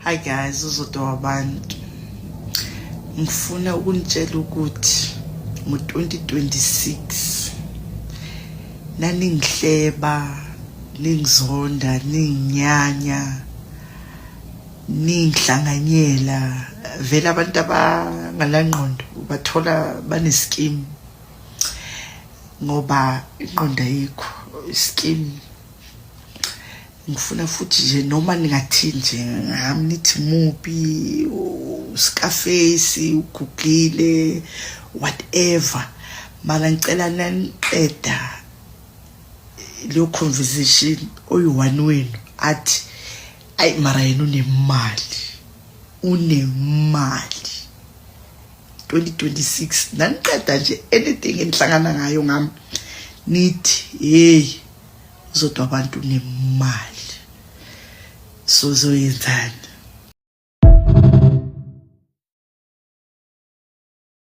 Hi guys, uZodwa Wabantu. Ngifuna ukunitshela ukuthi ngo-2026 naningihleba, ningizonda, ninginyanya, ningihlanganyela. Vele abantu abanganangqondo bathola baneskimu ngoba ingqondo ayikho, iskimu. Ngifuna futhi nje noma ningathini nje ngami, nithi mubi, uScarface, ugugile, whatever, mara ngicela naniqeda leyo conversation, oyi-one wenu athi, "Ayi, mara yena unemali, unemali." 2026 naniqeda nje anything enihlangana ngayo ngami, nithi, "Hey, uZodwa Abantu nemali." So zoyenzani?